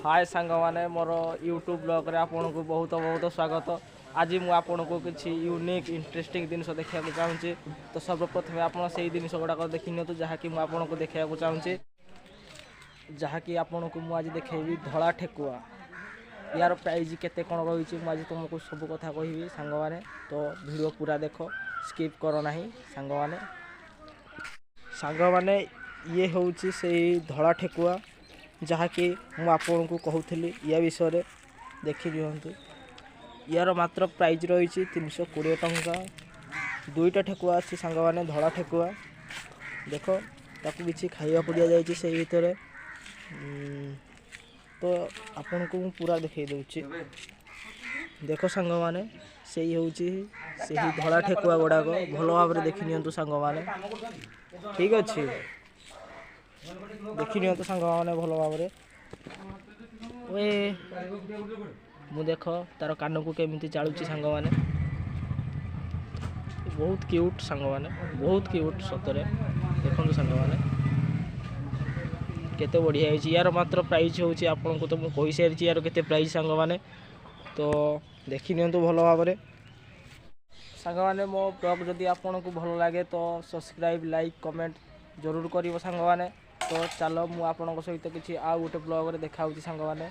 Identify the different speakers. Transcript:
Speaker 1: ହାଏ ସାଙ୍ଗମାନେ, ମୋର ୟୁଟ୍ୟୁବ୍ ବ୍ଲଗ୍ରେ ଆପଣଙ୍କୁ ବହୁତ ବହୁତ ସ୍ୱାଗତ। ଆଜି ମୁଁ ଆପଣଙ୍କୁ କିଛି ୟୁନିକ୍ ଇଣ୍ଟରେଷ୍ଟିଂ ଜିନିଷ ଦେଖିବାକୁ ଚାହୁଁଛି। ତ ସର୍ବପ୍ରଥମେ ଆପଣ ସେଇ ଜିନିଷ ଗୁଡ଼ାକ ଦେଖି ନିଅନ୍ତୁ, ଯାହାକି ମୁଁ ଆପଣଙ୍କୁ ଦେଖାଇବାକୁ ଚାହୁଁଛି। ଯାହାକି ଆପଣଙ୍କୁ ମୁଁ ଆଜି ଦେଖେଇବି ଧଳା ଠେକୁଆ, ୟାର ପ୍ରାଇଜ୍ କେତେ କ'ଣ ରହିଛି, ମୁଁ ଆଜି ତୁମକୁ ସବୁ କଥା କହିବି ସାଙ୍ଗମାନେ। ତ ଭିଡ଼ିଓ ପୁରା ଦେଖ, ସ୍କିପ୍ କର ନାହିଁ ସାଙ୍ଗମାନେ। ସାଙ୍ଗମାନେ, ଇଏ ହେଉଛି ସେଇ ଧଳା ଠେକୁଆ ଯାହାକି ମୁଁ ଆପଣଙ୍କୁ କହୁଥିଲି ୟା ବିଷୟରେ। ଦେଖି ନିଅନ୍ତୁ, ୟାର ମାତ୍ର ପ୍ରାଇଜ୍ ରହିଛି 320 ଟଙ୍କା। ଦୁଇଟା ଠେକୁଆ ଅଛି ସାଙ୍ଗମାନେ, ଧଳା ଠେକୁଆ। ଦେଖ, ତାକୁ କିଛି ଖାଇବାକୁ ଦିଆଯାଇଛି ସେଇ ଭିତରେ। ତ ଆପଣଙ୍କୁ ମୁଁ ପୁରା ଦେଖେଇ ଦେଉଛି। ଦେଖ ସାଙ୍ଗମାନେ, ସେଇ ହେଉଛି ସେହି ଧଳା ଠେକୁଆ ଗୁଡ଼ାକ। ଭଲ ଭାବରେ ଦେଖି ନିଅନ୍ତୁ ସାଙ୍ଗମାନେ। ଠିକ୍ ଅଛି, ଦେଖି ନିଅନ୍ତୁ ସାଙ୍ଗମାନେ ଭଲ ଭାବରେ। ଏ ମୁଁ ଦେଖ ତାର କାନକୁ କେମିତି ଚାଳୁଛି ସାଙ୍ଗମାନେ। ବହୁତ କ୍ୟୁଟ୍ ସାଙ୍ଗମାନେ, ବହୁତ କ୍ୟୁଟ୍ ସତରେ। ଦେଖନ୍ତୁ ସାଙ୍ଗମାନେ, କେତେ ବଢ଼ିଆ ହେଇଛି। ୟାର ମାତ୍ର ପ୍ରାଇସ୍ ହେଉଛି, ଆପଣଙ୍କୁ ତ ମୁଁ କହିସାରିଛି ୟାର କେତେ ପ୍ରାଇସ୍ ସାଙ୍ଗମାନେ। ତ ଦେଖି ନିଅନ୍ତୁ ଭଲ ଭାବରେ ସାଙ୍ଗମାନେ। ମୋ ବ୍ଲଗ୍ ଯଦି ଆପଣଙ୍କୁ ଭଲ ଲାଗେ ତ ସବସ୍କ୍ରାଇବ୍, ଲାଇକ୍, କମେଣ୍ଟ ଜରୁର କରିବ ସାଙ୍ଗମାନେ। ତ ଚାଲ, ମୁଁ ଆପଣଙ୍କ ସହିତ କିଛି ଆଉ ଗୋଟେ ବ୍ଲଗ୍ରେ ଦେଖା ହେଉଛି ସାଙ୍ଗମାନେ।